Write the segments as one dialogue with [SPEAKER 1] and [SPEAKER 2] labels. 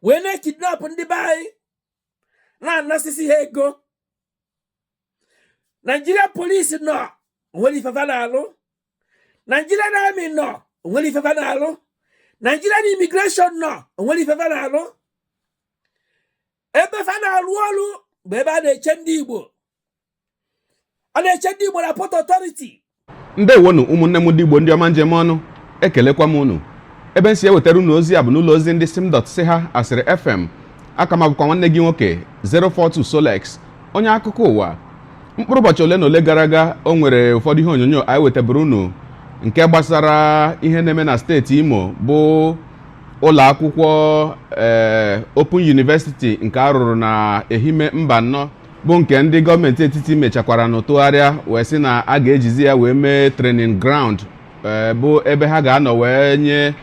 [SPEAKER 1] Wee na-ekidnap ndị be anyị, na-anasịsị ha ego. Nigeria police nọ, onwere ife fa na-alụ. Nigerian Army nọ, onwere ife fa na-alụ. Nigerian Immigration nọ, onwere ife fa na-alụ. Ebe fa na-alụ ọrụ bụ ebe a na-eche ndị Igbo, a na-eche ndị Igbo na Port Authority.
[SPEAKER 2] Ndewonu, ụmụnne m ndị Igbo, ndị ọma njem ọnụ, ekelekwa m unu. Ebe m si ewetara unu ozi a bụ n'ụlọ ozi ndị sim dot si ha Asịrị FM. Aka m abụkwa nwanne gị nwoke 042 Solex, onye akụkọ ụwa. Mkpụrụ ụbọchị ole na ole gara aga, o nwere ụfọdụ ihe onyonyo anyị wetaburu unu nke gbasara ihe na-eme na steeti Imo, bụ ụlọ akwụkwọ Open University nke a rụrụ na Ehime Mbano, bụ nke ndị gọọmenti etiti mechakwara n'ụtụgharịa wee sị na a ga-ejizi ya wee mee training ground, bụ ebe ha ga-anọ wee nye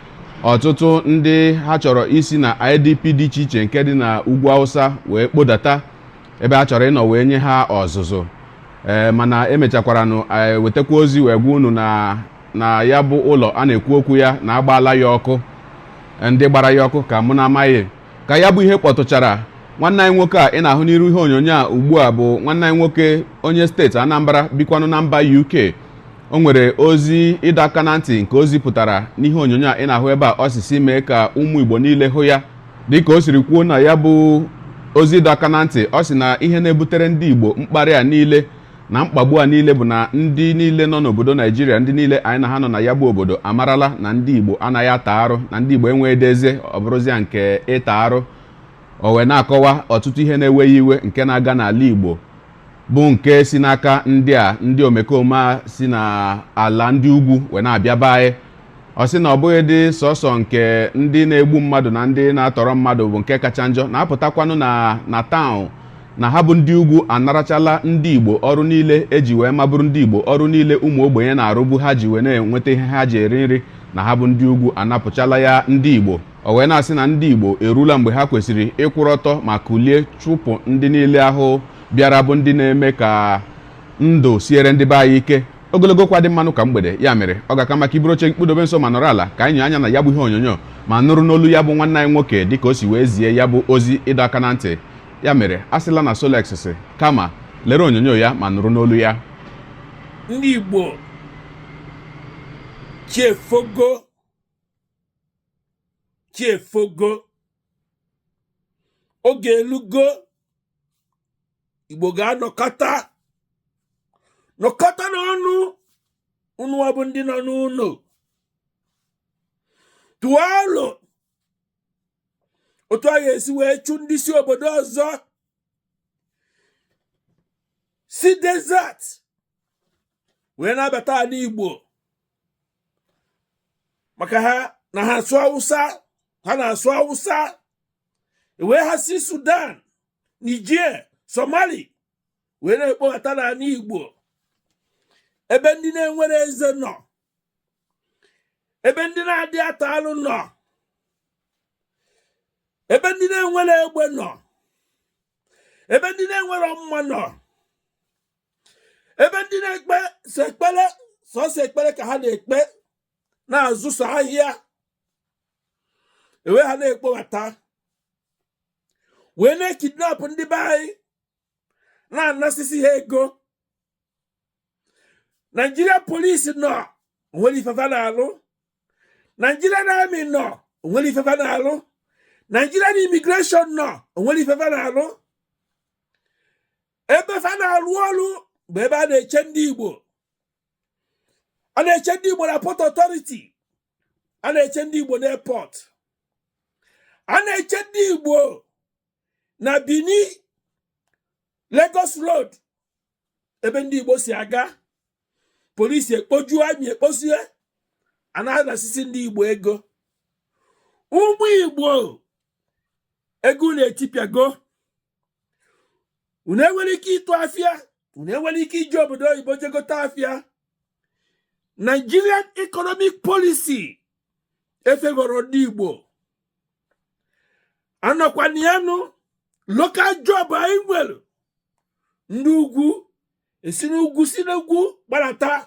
[SPEAKER 2] ọtụtụ ndị ha chọrọ isi na IDP dị iche iche nke dị na ugwu Awụsa wee kpodata, ebe a chọrọ ịnọ wee nye ha ọzụzụ. Mana emechakwara nụ wetakwa ozi wee gwa unu na ya bụ ụlọ a na-ekwu okwu ya na agbaala ya ọkụ. Ndị gbara ya ọkụ ka mụ na-amaghị. Ka ya bụ ihe kpọtụchara, nwanne anyị nwoke a ị na-ahụ n'iru ihe onyonyo a ugbu a bụ nwanne anyị nwoke onye steeti Anambra, bikwanụ na mba UK. O nwere ozi ịdọ aka na ntị nke o zipụtara n'ihe onyonyo a ị na-ahụ ebe a. Ọsịsị mee ka ụmụ Igbo niile hụ ya. Dịka o siri kwuo na ya bụ ozi ịdọ aka na ntị, ọ sị na ihe na-ebutere ndị Igbo mkparị a niile na mkpagbu a niile bụ na ndị niile nọ n'obodo Naijiria, ndị niile anyị na ha nọ na ya bụ obodo, amarala na ndị Igbo anaghị ata arụ, na ndị Igbo enweghị eze, ọ bụrụzia nke ịta arụ. O wee na-akọwa ọtụtụ ihe na-ewe ya iwe nke na-aga n'ala Igbo, bụ nke si n'aka ndị a, ndị omekome a si n'ala ndị ugwu wee na-abịa be anyị. Ọ sị na ọ bụghị dị sọsọ nke ndị na-egbu mmadụ na ndị na-atọrọ mmadụ bụ nke kacha njọ na-apụtakwanụ na town, na ha bụ ndị ugwu anarachala ndị Igbo ọrụ niile eji wee mabụrụ ndị Igbo, ọrụ niile ụmụ ogbenye na-arụbu ha ji wee na-enweta ihe ha ji eri nri, na ha bụ ndị ugwu anapụchala ya ndị Igbo. O wee na-asị na ndị Igbo erula mgbe ha kwesịrị ịkwụrụ ọtọ ma kulie chụpụ ndị niile ahụ bịara, bụ ndị na-eme ka ndụ siere ndị be anyị ike. Ogologo kwa dị mmanụ ka mgbede ya mere ọ ga-aka maka iburu oche mkpụdobe nso ma nọrọ ala ka anyị nyoo anya na ya bụ ihe onyonyo ma nụrụ n'olu ya bụ nwanne anyị nwoke dịka o si wee zie ya bụ ozi ịdọ aka na ntị. Ya mere, asịla na Solex si, kama lere onyonyo ya ma nụrụ n'olu ya.
[SPEAKER 1] Ndị Igbo, chiefogo, chiefogo, oge elugo Igbo ga-anọkọta, nọkọta n'ọnụ. Unu bụ ndị nọ n'ụlọ, tụọ alo otu a ga-esi wee chụ ndị si obodo ọzọ, si desert wee nabata ala Igbo, maka ha na ha asụ Awụsa, ha na-asụ Awụsa, wee ha si Sudan, Niger, Somali wee na-ekpobata n'ala Igbo, ebe ndị na-enwere eze nọ, ebe ndị na-adị ata alụ nọ, ebe ndị na-enwere egbe nọ, ebe ndị na-enwere mma nọ, ebe ndị na-ekpe sọ ekpere, sọsọ ekpere ka ha na-ekpe, na-azụsọ ahịa, ewe ha na-ekpobata wee na-ekidnap ndị be anyị, na-anasịsị ha ego. Nigeria police nọ, onwere ife fa na-alụ. Nigerian Army nọ, onwere ife fa na-alụ. Nigerian Immigration nọ, onwere ife fa na-alụ. Ebe fa na-alụ ọrụ bụ ebe a na-eche ndị Igbo, a na-eche ndị Igbo na Port Authority, a na-eche ndị Igbo n'airport, a na-eche ndị Igbo na Benin Lagos Road, ebe ndị Igbo si aga. Polisi ekpojuo, army ekpozie, a na-anasisi ndị Igbo ego. Ụmụ Igbo, ego unu etipịago. Unu enwere ike ịtụ afịa, unu enwere ike iji obodo oyibo jegote afịa. Nigerian economic policy efegoro ndị Igbo. Anọkwanianụ local job anyị nwere, ndị ugwu esi n'ugwu, si n'ugwu gbarata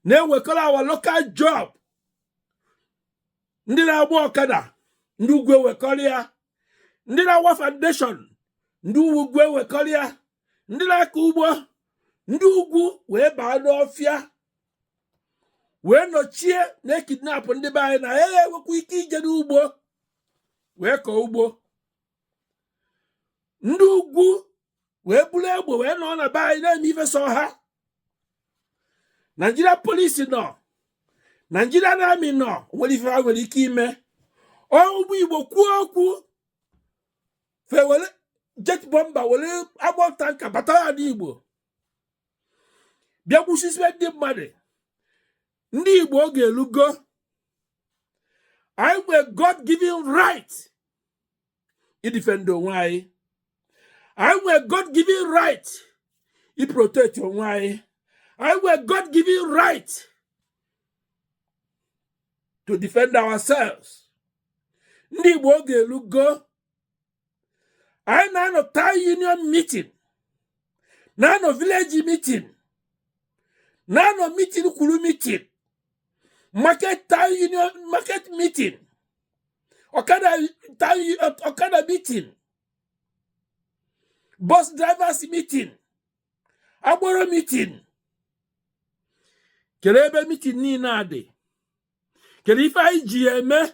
[SPEAKER 1] na-ewekọrọ our local job. Ndị na-agba ọkada. Ndị ugwu ewekọrọ ya. Ndị na-awa foundation, ndị ugwu ewekọrọ ya. Ndị na-akọ ugbo, ndị ugwu wee baa n'ọfịa wee nọchie na-ekidnapụ ndị be anyị na ya enwekwa ike ije n'ugbo wee kọọ ugbo. Ndị ugwu wee buru egbe wee nọ na be anyị na-eme ife sọ ha. Nigeria police nọ, Nigerian Army nọ, nwere ife ha nwere ike ime. Ụmụ Igbo kwuo okwu, fe were jet bomber, were agbọ tanker batara ala Igbo bịa gbusisibe ndị mmadụ. Ndị Igbo, oge elugo. Anyị nwere God given right idefend onwe anyị. Anyị nwere God given right iprotect onwe anyị. Anyị nwere God given right to defend ourselves. Ndị Igbo, oge elugo. Anyị na-anọ town union meeting, na-anọ village meeting, na-anọ meeting kwuru meeting, market, town union market meeting, ọkada town, ọkada meeting, bus drivers meeting, agboro meeting. Kedu ebe meeting niile a dị? Kedu ife anyị ji eme,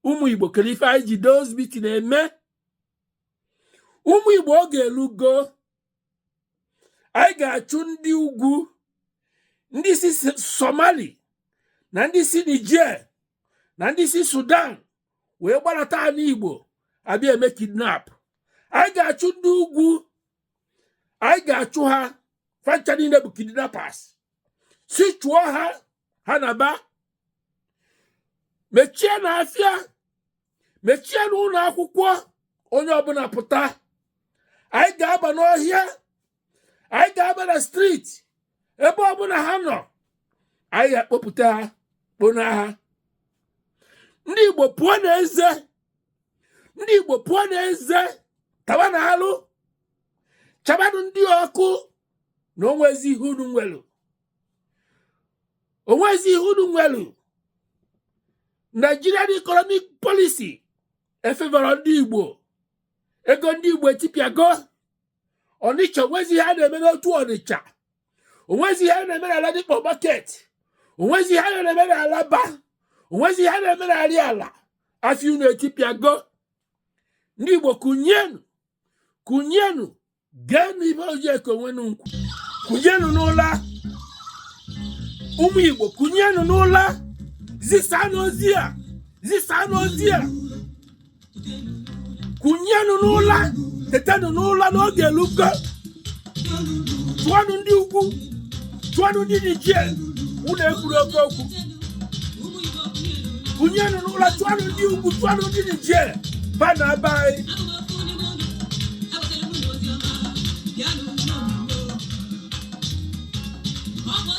[SPEAKER 1] ụmụ Igbo? Kedu ife anyị ji those meeting eme, ụmụ Igbo? Oge elugo. Anyị ga-achụ ndị ugwu, ndị si Somali na ndị si Niger na ndị si Sudan wee gbalata ala Igbo abịa eme kidnap. Anyị ga-achụ ndị ugwu, anyị ga-achụ ha fancha niile bụ kidnappers. Si chụọ ha, ha na ba mechie na afịa, mechie n'ụlọ akwụkwọ. Onye ọbụla pụta. Anyị ga-aba n'ọhịa, anyị ga-aba na street, ebe ọbụla ha nọ, anyị ga-akpọpụta ha, kpona ha. Ndị Igbo, pụọ n'eze. Ndị Igbo, pụọ n'eze, tawa na alụ, chabanụ ndị ọkụ na onwezi ihe unu nwelu, onwezi ihe unu nwelu. Nigerian economic policy efevọrọ ndị Igbo. Ego ndị Igbo etipịago. Ọnịcha, onwezi ihe a na-eme n'otu Ọnịcha, onwezi ihe a na-eme na Ladipo Market, onwezi ihe a na-eme na Alaba, onwezi ihe a na-eme na Ariala. Afịa unu etipịago. Ndị Igbo, kụnyenụ, kụnyenụ, geenụ ibe Ojieke onwenu nkwu. Kụnyenụ n'ụla, ụmụ Igbo, kụnyenụ n'ụla. Zisaa n'ozi a, zisaa n'ozi a. Kụnyenụ n'ụla, tetanụ n'ụla n'oge elugo. Chụọnụ ndị ugwu, chụọnụ ndị Niger. Unu ekwuru oke okwu. Kụnyenụ n'ụla, chụọnụ ndị ugwu, chụọnụ ndị Niger ba na be anyị.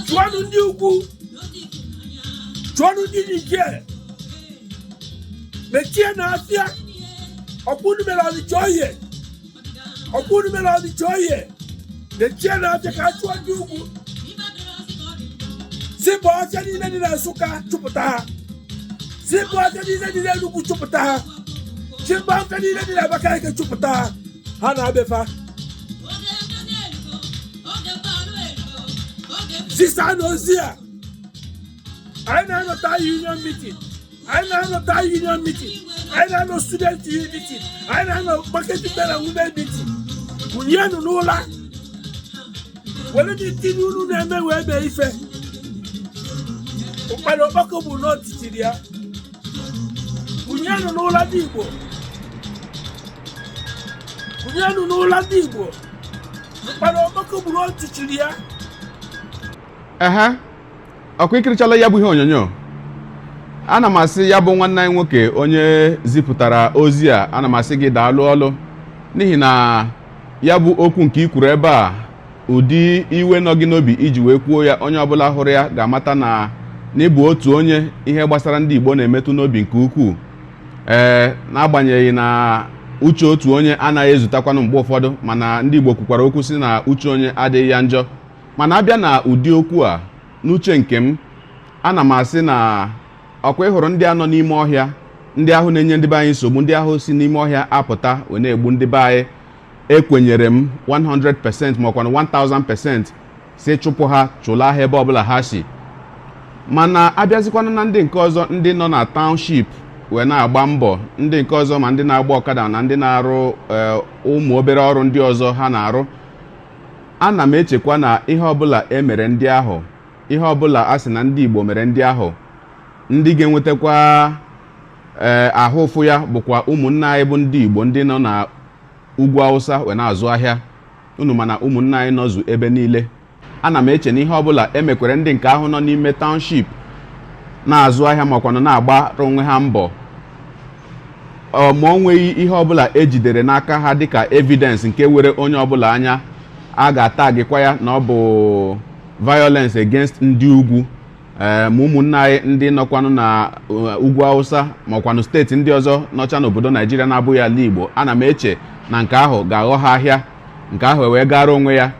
[SPEAKER 1] Chụọnụ ndị ugwu, chụọnụ ndị Niger, mechie na afịa. Ọkwụnụ mere Ọnịcha oye, ọkwụnụ mere Ọnịcha oye. Mechie na afịa ka a chụọ ndị ugwu. Si bụ ọfịa niile dị na Nsụka, chụpụta ha. Si bụ ọfịa niile dị n'Enugwu, chụpụta ha. Si bụ ọfịa niile dị n'Abakaliki, chụpụta ha. Ha na-abịafa. Zisa n'ozi a. Anyị na-anọ town union meeting, anyị na-anọ town union meeting, anyị na-anọ student union meeting, anyị na-anọ market men and women meeting. Kụnyenụ n'ụla, were ndị tinye unu na-eme wee mee ife. Ụkpana ọkpọkọ bụ na otitiri ya. Kụnyenụ n'ụla, ndị Igbo, kụnyenụ n'ụla, ndị Igbo. Ụkpana ọkpọkọ bụ na otitiri ya.
[SPEAKER 2] Ehe, ọkwa ikirichala ya bụ ihe onyonyo. Ana m asị ya bụ nwanne anyị nwoke onye zipụtara ozi a, ana m asị gị daalụ ọlụ, n'ihi na ya bụ okwu nke i kwuru ebe a, ụdị iwe nọ gị n'obi iji wee kwuo ya, onye ọbụla hụrụ ya ga-amata na n'ịbụ otu onye ihe gbasara ndị Igbo na-emetụ n'obi nke ukwuu. Ee, n'agbanyeghị na uche otu onye anaghị ezutakwanụ mgbe ụfọdụ, mana ndị Igbo kwukwara okwu sị na uche onye adịghị ya njọ. Mana abịa na ụdị okwu a, n'uche nke m, ana m asị na ọkwa ịhụrụ ndị a nọ n'ime ọhịa. Ndị ahụ na-enye ndị be anyị nsogbu, ndị ahụ si n'ime ọhịa apụta wee na-egbu ndị be anyị, ekwenyere m 100% ma ọkwanụ 1000% si chụpụ ha, chụlaa ha ebe ọbụla ha si. Mana abịazikwanụ na ndị nke ọzọ, ndị nọ na township wee na-agba mbọ, ndị nke ọzọ, ma ndị na-agba ọkada na ndị na-arụ ụmụ obere ọrụ ndị ọzọ ha na-arụ, ana m echekwa na ihe ọbụla e mere ndị ahụ, ihe ọbụla a sị na ndị Igbo mere ndị ahụ, ndị ga-enwetakwa ahụ ụfụ ya bụkwa ụmụnne anyị bụ ndị Igbo, ndị nọ na ugwu Awụsa wee na-azụ ahịa unu. Mana ụmụnne anyị nọzụ ebe niile. Ana m eche na ihe ọbụla emekwere ndị nke ahụ nọ n'ime township na-azụ ahịa, makwanụ na-agbara onwe ha mbọ, ọ ma o nweghị ihe ọbụla ejidere n'aka ha dịka evidence nke were onye ọbụla anya, a ga-atagịkwa ya na ọ bụ violence against ndị ugwu. Ee, ma ụmụnne anyị ndị nọkwanụ na ugwu Awụsa, makwanụ steeti ndị ọzọ nọcha n'obodo Naijiria na-abụghị ala Igbo, ana m eche na nke ahụ ga-aghọ ha ahịa, nke ahụ wee gara onwe ya.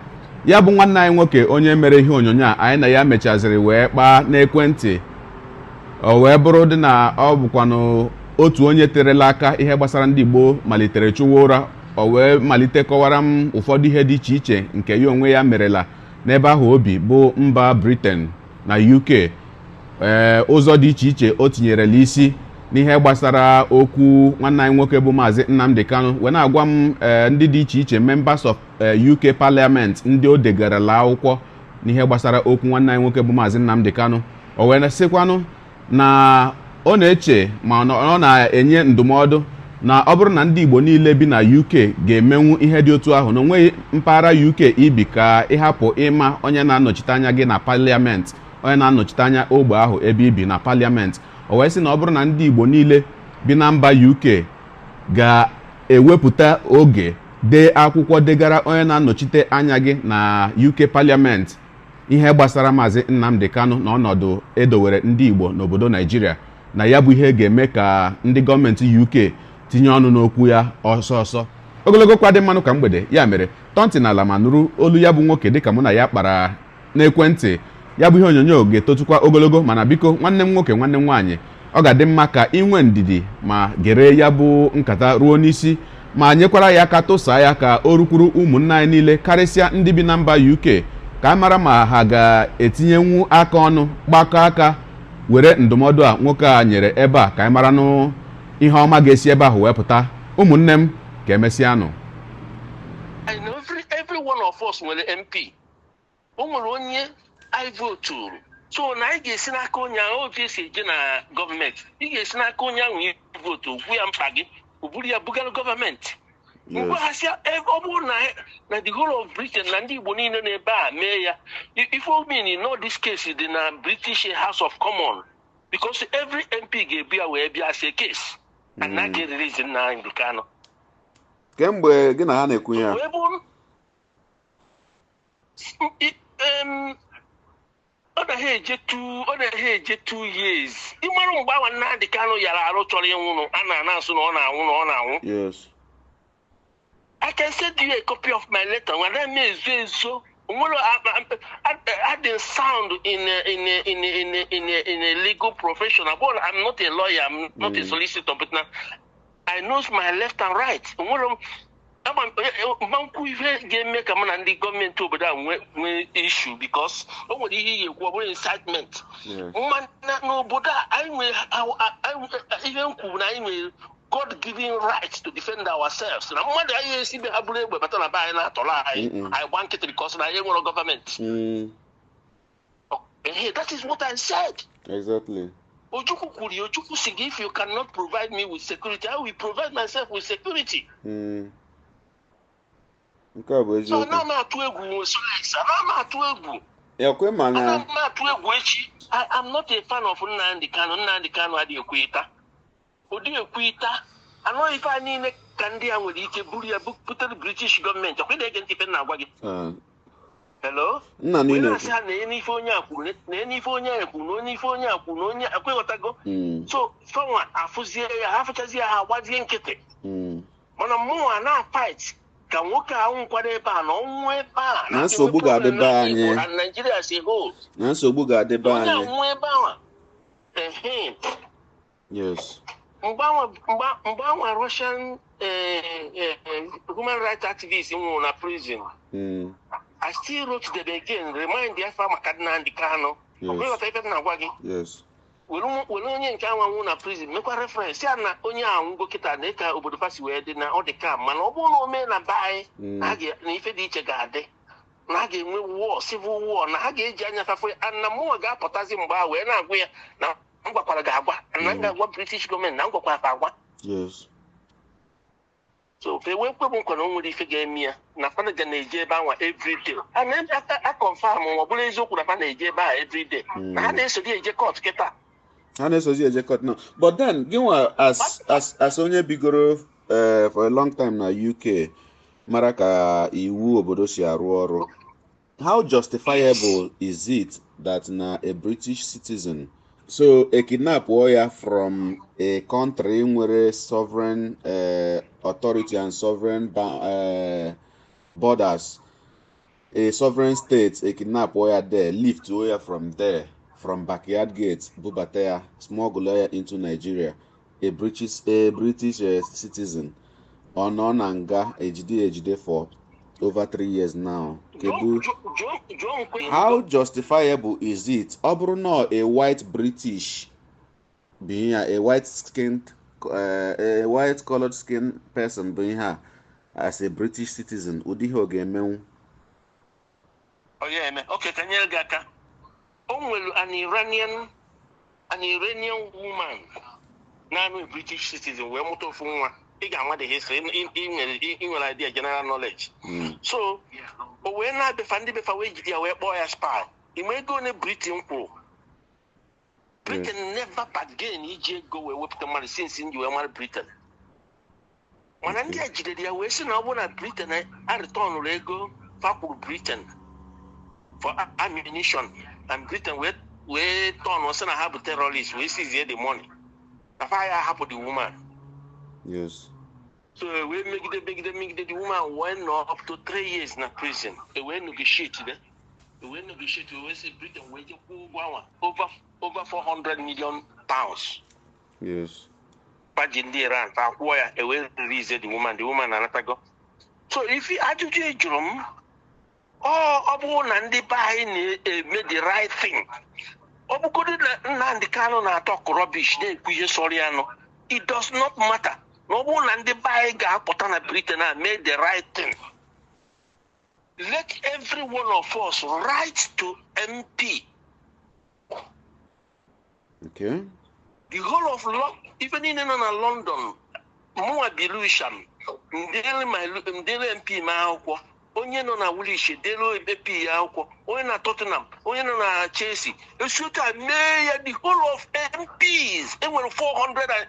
[SPEAKER 2] Ya bụ nwanne anyị nwoke onye mere ihe onyonyo a, anyị na ya mechaziri wee kpaa n'ekwentị, o wee bụrụ dị na ọ bụkwanụ otu onye terela aka ihe gbasara ndị Igbo malitere chụwa ụra. O wee malite kọwara m ụfọdụ ihe dị iche iche nke ya onwe ya merela n'ebe ahụ obi bụ mba Britain na UK, ụzọ dị iche iche o tinyerela isi n'ihe gbasara okwu nwanne anyị nwoke bụ Maazị Nnamdi Kanu, wee na-agwa m ndị dị iche iche, members of UK Parliament, ndị o degarala akwụkwọ n'ihe gbasara okwu nwanne anyị nwoke bụ Maazị Nnamdi Kanu. O wee sịkwanụ na ọ na-eche, ma ọ na-enye ndụmọdụ, na ọ bụrụ na ndị Igbo niile bi na UK ga-emenwu ihe dị otu ahụ, na onweghị mpaghara UK ibi ka ịhapụ ịma onye na-anọchite anya gị na parliament, onye na-anọchite anya ogbe ahụ ebe ibi na parliament. O wee sị na ọ bụrụ na ndị Igbo niile bi na mba UK ga-ewepụta oge dee akwụkwọ degara onye na-anọchite anya gị na UK Parliament ihe gbasara Maazị Nnamdi Kanu na ọnọdụ edowere ndị Igbo n'obodo Naijiria, na ya bụ ihe ga-eme ka ndị gọọmenti UK tinye ọnụ n'okwu ya ọsọ ọsọ. Ogologo kwa dị mmanụ ka mgbede. Ya mere, tọọ ntị n'ala ma nụrụ olu ya bụ nwoke dịka mụ na ya kpara n'ekwentị. Ya bụ ihe onyonyo ga-etotukwa ogologo, mana biko, nwanne m nwoke, nwanne m nwaanyị, ọ ga-adị mma ka ị nwee ndidi ma gere ya bụ nkata ruo n'isi, ma nyekwara ya aka tụsaa ya ka o rukwuru ụmụnne anyị niile, karịsịa ndị bi na mba UK, ka a mara ma ha ga-etinyenwu aka ọnụ, gbakọ aka were ndụmọdụ a nwoke a nyere ebe a, ka anyị mara nụ ihe ọma ga-esi ebe ahụ wee pụta. Ụmụnne m, ka emesịanụ.
[SPEAKER 3] I know every one of us nwere MP. O nwere onye anyị voturu, so na anyị ga-esi n'aka onye ahụ, otu esi eje na gọọmenti, ị ga-esi n'aka onye ahụ ị votu gwu ya mkpa gị, o buru ya bugara gọọmenti. Mgbe ha si, ọ bụrụ na the whole of Britain na ndị Igbo niile n'ebe a mee ya, ife o mean, no, this case dị na British House of Commons, because every MP ga-ebu ya wee bịa as a case and na ga-erelease Nnamdi Kanu.
[SPEAKER 4] Kemgbe gị na ha na-ekwu ya?
[SPEAKER 3] Wee bụrụ ọ naghị eje 2 years. Ịmarụ mgbe awa Nnamdi Kanu yara arụ, chọrọ ịnwụnụ, a na-ana asụ na ọ na-anwụ, na ọ na-anwụ. I can send you a copy of my letter. When I may ezo ezo, nwere adị sound in a legal profession. But I'm not a lawyer, I'm not a solicitor, but now I know my left and right. Nwere ama mma nkwu ihe ga-eme ka mụ na ndị gọọmenti obodo a nwee issue, because o nwere ihe iyi ekwu, ọ bụrụ incitement. Mana n'obodo a anyị nwere ihe m kwuru na anyị nwere God given right to defend ourselves, na mmadụ anyị esi be ha bụrụ egbe bata na be anyị na-atọrọ anyị, anyị gba nkịtị because na anyị nwere gọọmenti. Ehe, that is what I said. Ojukwu kwuru ya. Ojukwu si gị, "If you cannot provide me with security, I will provide myself with security."
[SPEAKER 4] Nke a bụ
[SPEAKER 3] So
[SPEAKER 4] eziokwu.
[SPEAKER 3] ana m atụ egwu, Solex, ana m atụ egwu.
[SPEAKER 4] Ekwe ma
[SPEAKER 3] Ana
[SPEAKER 4] na
[SPEAKER 3] m atụ egwu echi. I am not a fan of Nnamdi Kanu. Nnamdi Kanu adịghị ekwe ịta, ụdị ekwe ịta anọ ife a niile ka ndị a nwere ike buru ya butere British gọọmenti. Ọkwa ị na-ege ntị ife m na-agwa gị?
[SPEAKER 4] Ah,
[SPEAKER 3] Hello?
[SPEAKER 4] Nna
[SPEAKER 3] Wee
[SPEAKER 4] niile.
[SPEAKER 3] Na-asị ha na n'ife onye a kwuru, na n'ife onye a kwuru, na onye ife onye a kwuru, na onye ekweghọtago. So fanwa afụzie ya, ha fụchazie ya, ha agbazie nkịtị. Mana mmụnwa na-fight ka nwoke a nwụkwara ebe a, na ọnwụ ebe a
[SPEAKER 4] Na nsogbu ga-adị be anyị.
[SPEAKER 3] And Nigeria as a whole.
[SPEAKER 4] Na nsogbu ga-adị be
[SPEAKER 3] Onye
[SPEAKER 4] anyị.
[SPEAKER 3] anwụ ebe ahụ, ehe.
[SPEAKER 4] Yes.
[SPEAKER 3] Mgbe anwa Russian human rights activist nwụrụ na prison, I still wrote them again, remind ya fa maka Nnamdi Kanu. Ọ bụghị ghọta ife m na-agwa gị?
[SPEAKER 4] Yes.
[SPEAKER 3] Were onye nke anwa nwụ na prison mekwa reference ya na onye a nwụgo kịta, na ka obodo fasi wee dị na ọ dị ka, mana ọ bụrụ na o mee na be anyị, na na ife dị iche ga-adị, na a ga-enwe war, civil war, na ha ga-eji anya fafo ya, na mụnwa ga-apụtazi mgbe a wee na-agwa ya na m gwakwara gị agwa, na m ga-agwa British gọọmenti na m gwakwara fa agwa. So fe wee kwe m nkwa na o nwere ife ga-eme ya, na fana ga na-eje ebe anwa everyday. A na confirm, ma ọ bụrụ eziokwu na fa na-eje ebe a everyday, na ha na-esori eje court kịta.
[SPEAKER 4] Ha na-esozi eje court now. But then gị nwa as onye bigoro for a long time na UK, mara ka iwu obodo si arụ ọrụ, how justifiable is it that na a British citizen, so a kidnap ya from a country nwere sovereign authority and sovereign borders, a sovereign state, a kidnap ya there, lift ya from there, from backyard gate, bubata ya, smuggle ya into Nigeria, a British citizen, ọ nọ na nga, ejide ejide for over 3 years now? Kedu
[SPEAKER 3] Jụọ m kwe.
[SPEAKER 4] How justifiable is it? Ọ bụrụ na a white British bụ ihe a, a white skinned a white colored skin person bụ ihe a, as a British citizen, ụdị ihe ọ ga-emenwu?
[SPEAKER 3] Ọ ya eme oke ka nyere gị aka. O nwere an Iranian woman na-anụ a British citizen wee mụta ofu nwa. Ị ga-ama the history. Ị nwere idea, general knowledge. So o wee na-abefa ndị befa wee jide ya wee kpọọ ya spy. Ime ego one Britain kwụrụ. Britain never bargain iji ego wee wepụta mmadụ since nji wee mara Britain. Mana ndị a jidere ya wee sị na ọ bụrụ na Britain aretọnụrụ ego fa kwuru Britain for ammunition, and Britain wee tọnụ sị na ha bụ terrorist, wee seize the money, na fa ya hapụ the woman. So e wee megide, megide, megide, the woman wee nọ up to 3 years na prison. E wee negotiate de, e wee negotiate, wee sị Britain wee je kwụọ ụgwọ anwa, over £400 million. Faji ndị Iran fa kwụọ ya, e wee release the woman. The woman anatago. So ife ajụjụ ị jụrụ m, ọ bụrụ na ndị be anyị na-eme the right thing, ọ bụgodị na Nnamdi Kanu na-atọ rubbish, na-ekwu ihe sọrọ ya nụ, it does not matter. Na ọ bụrụ na ndị be anyị ga-apụta na Britain a mee the right thing, let every one of us write to MP. The whole of ife niile nọ na London, mụnwa bi Lewisham, ndele MP m akwụkwọ. Onye nọ na Woolwich delu MP ya akwụkwọ, onye na Tottenham, onye nọ na Chelsea, esi otu a mee ya. The whole of MPs, enwere 400 and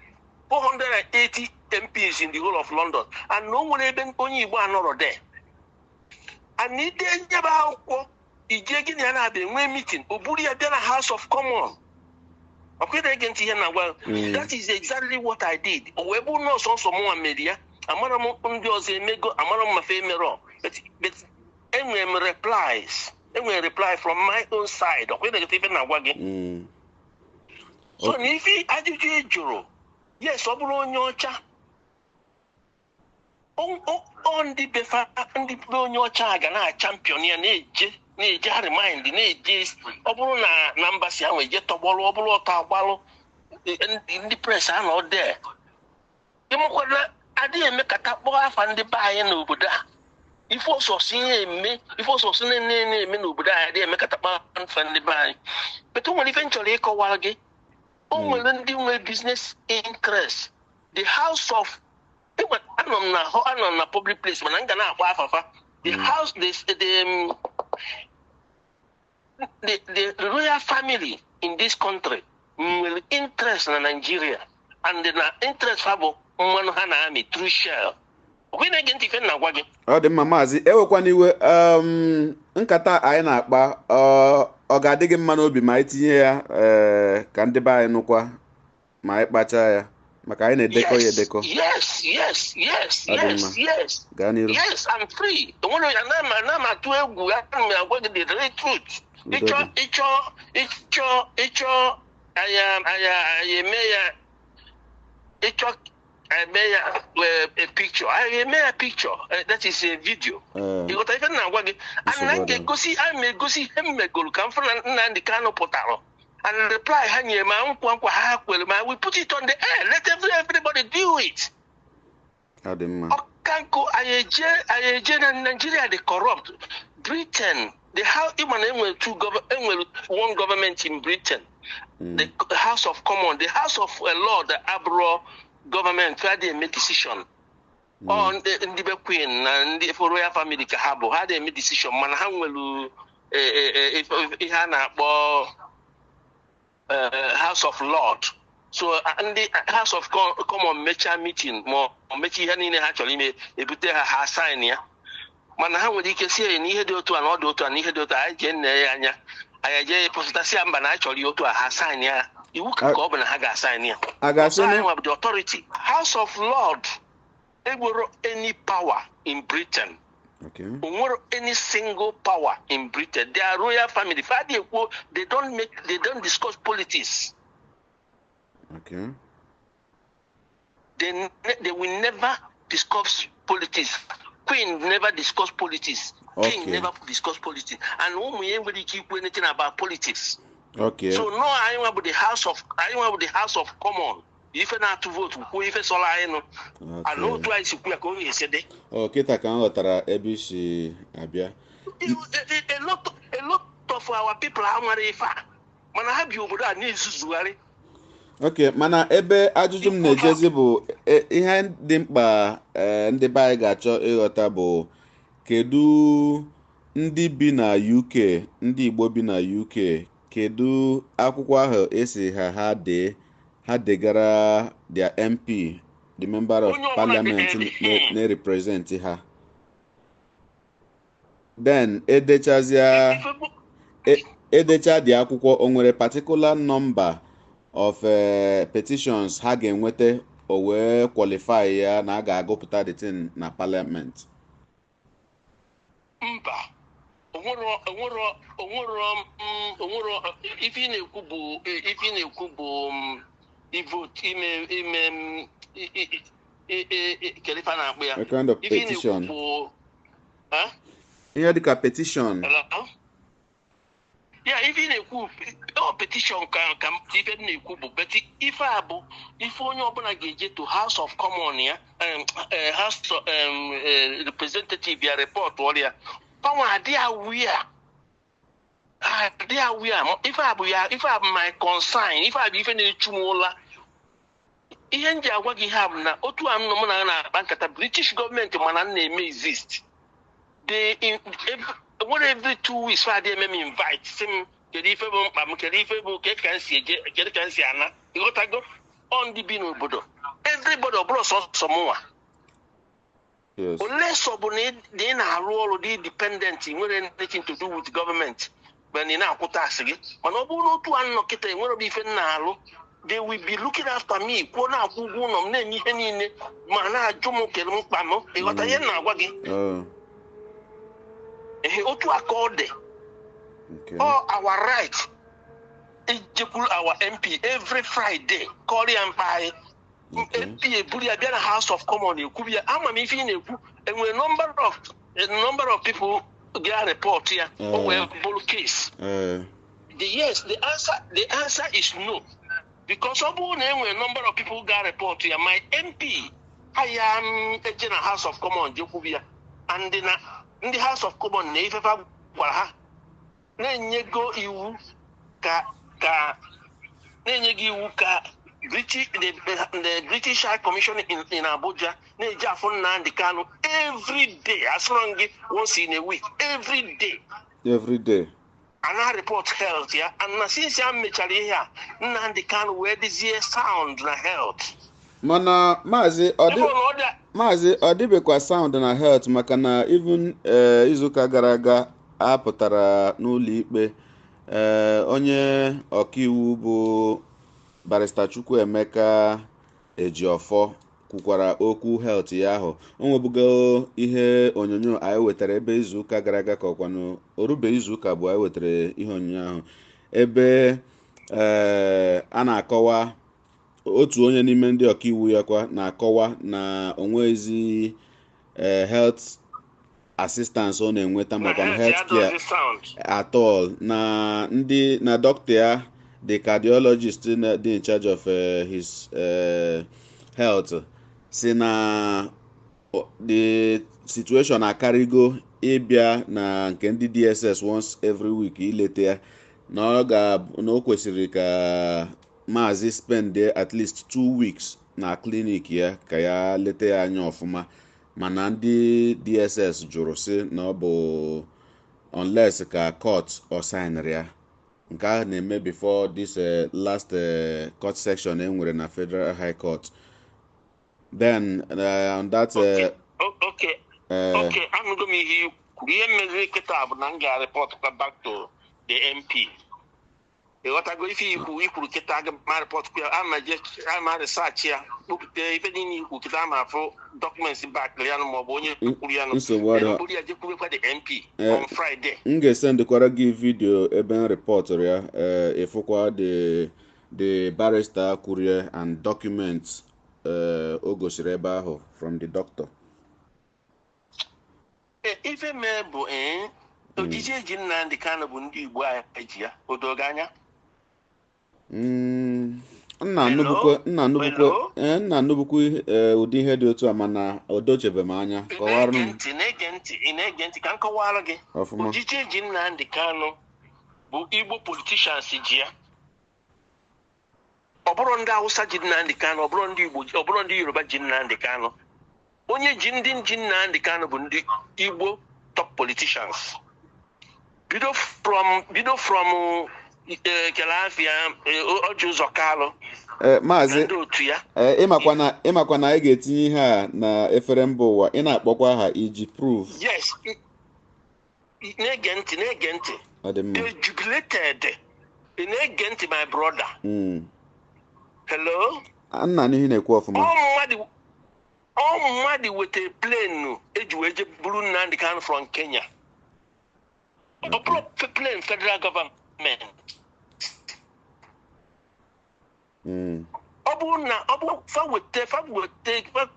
[SPEAKER 3] 480 MPs in the whole of London, and na o nwere ebe onye Igbo anọrọ there. And ide nyebe akwụkwọ, ije gị na ya na-abịa enwee meeting, o buru ya bịa na House of Commons. Ọkwa ị na-ege ntị ihe na-agwa?
[SPEAKER 4] Mm.
[SPEAKER 3] That is exactly what I did. O wee bụ nọọsụ nsọ mụnwa mere ya. Amara m ndị ọzọ emego, amara m mafe emerọ, but enwere m replies, enwere reply from my own side. Ọkwa ị na-egete ife na-agwa gị?
[SPEAKER 4] Mm.
[SPEAKER 3] So na ife ajụjụ ị jụrụ, yes, ọ bụrụ onye ọcha, ọ ndị befa, ndị be onye ọcha a ga na-champion ya, na-eje ha remind, na-eje, ọ bụrụ na mba si ahụ eje tọgbọlụ, ọ bụrụ ọtọ agbalụ ndị press anọ there. Ịmụkwana adịghị emekata kpọọ afa ndị be anyị n'obodo a. Ife ọsọsọ ihe eme, ife ọsọsọ na-eme n'obodo anyị, adịghị emekata kpọọ afa ndị be anyị. But o nwere ife m chọrọ ịkọwara gị. O nwere ndị nwere business interest, the house of anọ m na public place, mana m ga na-akpọ afafa. The house, the royal family in this country nwere interest na Nigeria, and na interest ha bụ mmanụ ha na-amị through Shell. Ọkwa ị na-ege ntị ife m na-agwa gị?
[SPEAKER 4] Ọ dị mma, maazị. Ewekwana iwe, nkata anyị na-akpa, ọ ga-adị gị mma n'obi ma anyị tinye ya, ka ndị be anyị nụkwa ma anyị kpachaa ya, maka anyị na-edekọ ya edekọ.
[SPEAKER 3] Yes.
[SPEAKER 4] Ọ dị
[SPEAKER 3] Yes.
[SPEAKER 4] mma.
[SPEAKER 3] Yes.
[SPEAKER 4] Gaa n'iru.
[SPEAKER 3] Yes, I'm free. Enwere ana m atụ egwu. Ana m agwa gị the real truth.
[SPEAKER 4] Udo
[SPEAKER 3] Ịchọ
[SPEAKER 4] dị.
[SPEAKER 3] ịchọ ịchọ ịchọ, anyị eme ya. Ịchọ eme ya a picture, anyị eme ya picture, that is a video.
[SPEAKER 4] Ee.
[SPEAKER 3] Ịghọta ife m na-agwa gị? And na m
[SPEAKER 4] Nsogbu adịghị.
[SPEAKER 3] ga-egosi, ana m egosi ihe m megoro ka m fụ na Nnamdi Kanu pụtara and reply ha nyere ma nkwa ha kwere ma we put it on the air, let everybody do it.
[SPEAKER 4] Ọ dị mma.
[SPEAKER 3] Ọkankụ anyị eje na Nigeria dị corrupt. Britain, the how ịma na enwere enwere one government in Britain, the House of Commons, the House of Lord abụrụ gọọmenti, ha dị eme decision. Ọ ndị be queen na ndị royal family ka ha bụ, ha dị eme decision, mana ha nwere ihe a na-akpọ House of Lord. So ndị House of Common mechaa meeting ma ọ mechaa ihe niile ha chọrọ ime, ebute ha, ha sign ya. Mana ha nwere ike sie na ihe dị otu a na ọ dị otu a na ihe dị otu a, anyị jee nne ya anya, anyị jee pụtasị ya mba na anyị chọrọ ya otu a, ha sign ya. Iwu ka ọ bụ na ha ga-asign ya.
[SPEAKER 4] A ga-asị
[SPEAKER 3] So
[SPEAKER 4] na
[SPEAKER 3] anyị nwa bụ the authority. House of Lord enwero any power in Britain. Onwero any single power in Britain. They are royal family. Fa adị ekwu, they don't discuss politics. They will never discuss politics. Queen never discuss politics. King never discuss politics. And ụmụ ya enwere ike ikwu anything about politics. So no, anyị nwa bụ the House of Common. Ife na-atụ vote kwuo ife sọrọ anyị nụ. And otu anyị si kwu ya ka ọ ga-esi dị.
[SPEAKER 4] Ọ kịta ka m ghọtara ebe i si abịa.
[SPEAKER 3] A lot of our people amara ife a, mana ha bi obodo a na-ezuzugharị.
[SPEAKER 4] Ok, mana ebe ajụjụ m na-ejezi bụ ihe dị mkpa ndị be anyị ga-achọ ịghọta bụ kedu ndị bi na UK, ndị Igbo bi na UK, kedu akwụkwọ ahụ esi ha dee, ha degara their MP, the member of
[SPEAKER 3] Onye ọbụla
[SPEAKER 4] parliament na-represent ha, then edechazia
[SPEAKER 3] Ife bụ-
[SPEAKER 4] edecha dị akwụkwọ, o nwere particular number of petitions ha ga-enweta, o wee qualify ya na a ga-agụpụta the thing na parliament?
[SPEAKER 3] Mba, onwero ife ị na-ekwu bụ ife ị na-ekwu bụ ivote ime kedu ife a na-akpọ ya?
[SPEAKER 4] A kind of
[SPEAKER 3] Ife ị na-ekwu
[SPEAKER 4] petition.
[SPEAKER 3] bụ, huh?
[SPEAKER 4] Ihe dịka petition.
[SPEAKER 3] Hello? Ya ife ị na-ekwu ọ petition ka ife m na-ekwu bụ, but ife a bụ ife onye ọbụla ga-eje to House of Common ya, House of Representative ya, report ọrịa panwa adị aware, adị aware. Ife a bụ ya, ife a bụ my concern, ife a bụ ife na-echu m ụla. Ihe m ji agwa gị ihe a bụ na otu a nọ mụ na ya na-akpa nkata, British gọọmenti mana m na-eme exist. They in every, nwere every 2 weeks fa adị eme m invite, sị m kedu ife bụ mkpa m, kedu ife bụ kedu ka m si eje, kedu ka m si ana. Ịghọtago? Ọ ndị bi n'obodo, everybody, ọ bụrụ sọsọ mụnwa. Ole sọ bụ na ị na-arụ ọrụ dị independent, nwere anything to do with government, but ị na-akwụ tax gị. Mana ọ bụrụ na otu a nọ kịta, enwere m ife m na-alụ, they will be looking after me, kwuo na-akwụ ụgwọ ụlọ m, na-eme ihe niile, ma na-ajụ m kedu mkpa m. Ịghọta ihe m na-agwa gị?
[SPEAKER 4] Oh.
[SPEAKER 3] Ehe, otu a ka ọ dị. All our right ijekwuru our MP every Friday, kọrọ ya mkpa anyị. MP eburu ya bịa na House of Commons, ekwuru ya. Ama m ife ị na-ekwu, enwere number of people ga report ya, o wee bụrụ case. The yes, the answer is no, because ọ bụrụ na enwere number of people ga report ya, my MP aya m eje na House of Commons jekwuru ya, and na ndị House of Commons na ifefa gwara ha na-enyego iwu ka na-enye gị iwu ka the British High Commission in Abuja na-eji afụ Nnamdi Kanu every day, asụrụ gị once in a week, every day.
[SPEAKER 4] Every day.
[SPEAKER 3] Ana report health ya, and na since ya mechara ihe a, Nnamdi Kanu wee dịzie sound na health.
[SPEAKER 4] Mana maazị, ọ dị
[SPEAKER 3] Ebe ọ na ọ dị.
[SPEAKER 4] Maazị, ọ dịbekwa sound na health, maka na even izuụka gara aga a pụtara n'ụlọ ikpe, onye ọkaiwu bụ Barrister Chukwuemeka Ejiofor kwukwara okwu health ya ahụ. O nwebugo ihe onyonyo anyị wetara ebe izuụka gara aga, ka ọkwanụ orube izuụka abụọ anyị wetara ihe onyonyo ahụ ebe a na-akọwa. Otu onye n'ime ndị ọkaiwu ya kwa na-akọwa na onwezi health assistance ọ na-enweta
[SPEAKER 3] Na
[SPEAKER 4] makwa
[SPEAKER 3] health ya
[SPEAKER 4] health care
[SPEAKER 3] dozi sound.
[SPEAKER 4] at all, na ndị na dọkịta ya, the cardiologist dị in charge of his health, si na the situation akarịgo ịbịa na nke ndị DSS once every week ileta ya, na ọ ga na o kwesịrị ka maazị spend at least 2 weeks na clinic ya ka ya leta ya anya ọfụma. Mana ndị DSS jụrụ, si na ọ bụ unless ka court ọ signere ya. Nke ahụ na-eme before this last court section e nwere na Federal High Court. Then on that
[SPEAKER 3] Okay. Okay, anụgo m ihe i kwuru. Ihe meziri kịta bụ na m ga-report kwa back to the MP. Ịghọtago ife ikwuru kịta? Aga ma report kwa, ama je ama research ya, kpopụta ife niile ikwu kịta, ama afụ documents back ya nụ, maọbụ onye kwuru ya nụ.
[SPEAKER 4] Nsogbu adịghị.
[SPEAKER 3] Buru ya jekwurekwa the MP on Friday.
[SPEAKER 4] M ga-esendịkwara gị video ebe m rịpọtụrụ ya, ịfụkwa the barrister kwuru ya and documents o gosiri ebe ahụ from the doctor.
[SPEAKER 3] Ife mee bụ ojiji eji Nnamdị Kanụ bụ ndị Igbo anyị ji ya odogo anya.
[SPEAKER 4] Nna
[SPEAKER 3] Hello?
[SPEAKER 4] anụbukwe, nna anụbukwe.
[SPEAKER 3] Hello?
[SPEAKER 4] Ee, nna anụbukwe ụdị ihe dị otu a, mana o dochebe m anya.
[SPEAKER 3] Ị
[SPEAKER 4] Kọwara
[SPEAKER 3] na-ege
[SPEAKER 4] m.
[SPEAKER 3] ntị, na-ege ntị, ị na-ege ntị ka m kọwara gị.
[SPEAKER 4] Ọfụma.
[SPEAKER 3] Ojiji eji Nnamdị Kanụ bụ Igbo politicians ji ya. Ọ bụrụ ndị Hausa ji Nnamdị Kanụ, ọ bụrụ ndị Igbo, ọ bụrụ ndị Yoruba ji Nnamdị Kanụ. Onye ji ndị ji Nnamdị Kanụ bụ ndị Igbo top politicians, bido from Kelafia, Orji Ụzọ Kalụ
[SPEAKER 4] Ee,
[SPEAKER 3] na
[SPEAKER 4] maazị
[SPEAKER 3] ndị otu ya.
[SPEAKER 4] Ee, ịmakwa na anyị ga-etinye ihe a na efere mba ụwa. Ị na-akpọkwa aha iji proof.
[SPEAKER 3] Yes, na-ege ntị, na-ege ntị.
[SPEAKER 4] Ọ dị mma.
[SPEAKER 3] They jubilated. Ị na-ege ntị, my brother? Hello?
[SPEAKER 4] Nna, n'ihe na-ekwu ọfụma.
[SPEAKER 3] Ọ mmadụ weta plane eji wee je buru Nnamdi Kanu from Kenya. Ọ bụrụ plane federal government. Ọ bụrụ na ọ bụrụ fa weta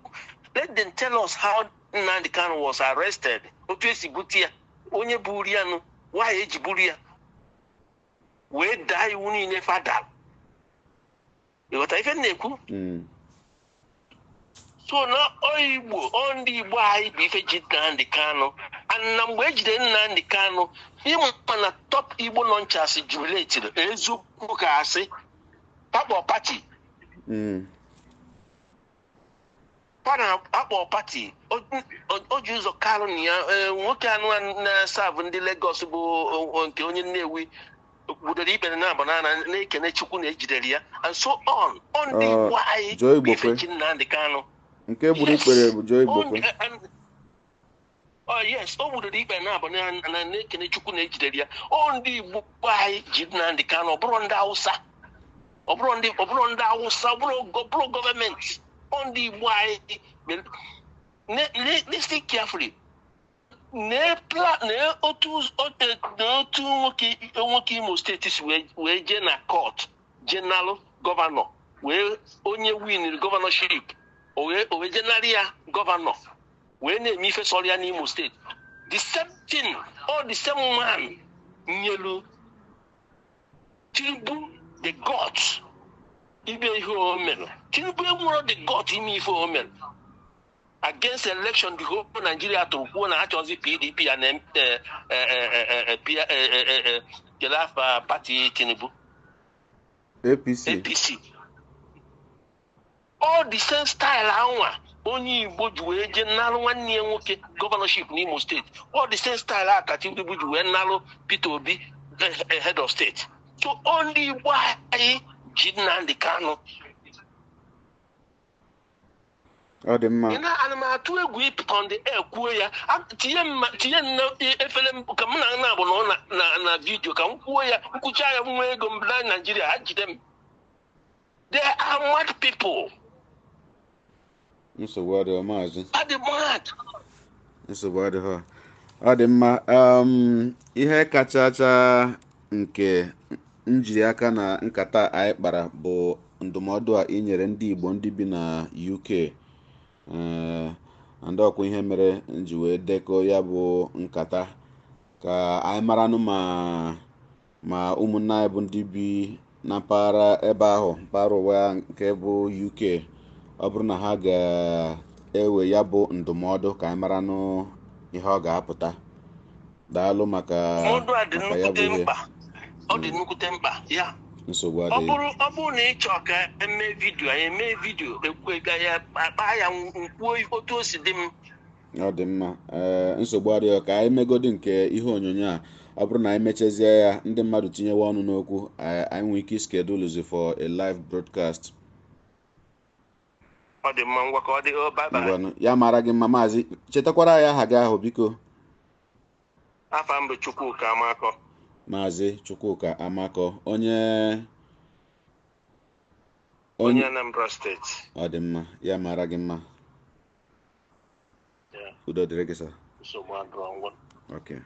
[SPEAKER 3] let them tell us how Nnamdi Kanu was arrested, otu esi bute ya, onye buru ya nụ, why eji buru ya, wee daa iwu niile fada. Ịghọta ife m na-ekwu?
[SPEAKER 4] Mm.
[SPEAKER 3] So na ọ Igbo, ọ ndị Igbo anyị bụ ife ji Nnamdi Kanu. And na mgbe ejide Nnamdi Kanu, ịma na top Igbo nọnchas jubilatiri. Eziokwu ka asị pakpọ party. Pana akpọ party Orji Ụzọ Kalụ na ya, nwoke anụ na-asavụ ndị Lagos bụ nke onye Nnewi gbudoro ikpere na abụ na na-ekene Chukwu na ejidere ya, and so on. Ọ ndị Igbo anyị
[SPEAKER 4] Joe
[SPEAKER 3] bụ ife
[SPEAKER 4] Igbokwe.
[SPEAKER 3] ji Nnamdi Kanu.
[SPEAKER 4] Nke gburu ikpere bụ Joe Igbokwe.
[SPEAKER 3] Oh yes, o gbudoro ikpere na abụ na na-ekene Chukwu na ejidere ya. Ọ ndị Igbo anyị ji Nnamdi Kanu, ọ bụrụ ndị Hausa, ọ bụrụ ndị Hausa, ọ bụrụ gọọmenti. Ọ ndị Igbo anyị. Listen carefully. Na otu nwoke Imo Steeti si wee jee na court, jee nalụ governor, wee onye win governorship, o wee jee narị ya governor, wee na-eme ife sọrọ ya n'Imo Steeti. The same thing, all the same man nyelu Tinubu the guts ime ihe o mere. Tinubu enwero the guts ime ife o mere against election. The whole Nigeria tụrụ kwuo na achọzi PDP ya na kele afa party Tinubu?
[SPEAKER 4] APC.
[SPEAKER 3] APC. All the same style anwa onye Igbo ji wee jee nalụ nwanne ya nwoke governorship n'Imo Steeti, all the same style a ka Tinubu ji wee nalụ Peter Obi head of state. So ọ ndị Igbo anyị ji Nnamdi Kanu.
[SPEAKER 4] Ọ dị mma.
[SPEAKER 3] Ị na ana m atụ egwu ịpụta on the air kwuo ya. Tinye m na efere m ka m na na abụ nọ na video ka m kwuo ya. Nkwucha ya, m nwee ego m na Naijiria, ha jide m. They are mad people.
[SPEAKER 4] Nsogbu adịghị, maazị.
[SPEAKER 3] Ha dị mad.
[SPEAKER 4] Nsogbu adịghị, ọ dị mma. Ihe kachacha nke njiri aka na nkata anyị kpara bụ Ndụmọdụ a i nyere ndị Igbo ndị bi na UK, ee, ndị ọkwa ihe mere m ji wee dekọọ ya bụ nkata ka anyị maranụ ma ụmụnne anyị bụ ndị bi na mpaghara ebe ahụ, mpaghara ụwa nke bụ UK, ọ bụrụ na ha ga-ewe ya bụ ndụmọdụ, ka anyị maranụ ihe ọ ga-apụta. Daalụ maka
[SPEAKER 3] Ndụmọdụ a dị
[SPEAKER 4] maka ya bụ
[SPEAKER 3] nnukwute
[SPEAKER 4] ihe.
[SPEAKER 3] mkpa, ọ dị nnukwute mkpa ya.
[SPEAKER 4] Nsogbu
[SPEAKER 3] Ọ
[SPEAKER 4] adịghị.
[SPEAKER 3] bụrụ ọ bụrụ na ị chọọ ka emee video, anyị emee video, ekwu ya, akpa ya, nkwuo otu o si dị m.
[SPEAKER 4] Ọ dị mma. Ee, nsogbu adịghị. Ka anyị megodi nke ihe onyonyo a. Ọ bụrụ na anyị mechezie ya, ndị mmadụ tinyewe ọnụ n'okwu, anyị nwee ike schedule for a live broadcast.
[SPEAKER 3] Ọ dị mma, ngwa, ka ọ dị. Ọ bye bye.
[SPEAKER 4] Ngwanụ, ya mara gị mma, maazị. Chetakwara ya aha gị ahụ, biko.
[SPEAKER 3] Afa m bụ Chukwuka Amakọ.
[SPEAKER 4] Maazị Chukwuka Amakọ, onye
[SPEAKER 3] onye
[SPEAKER 4] onye
[SPEAKER 3] Anambra Steeti.
[SPEAKER 4] Ọ dị mma, ya mara gị mma.
[SPEAKER 3] Ya.
[SPEAKER 4] Udo dịrị gị, sir.
[SPEAKER 3] Nsogbu adịrọ, ngwa.
[SPEAKER 4] Okay.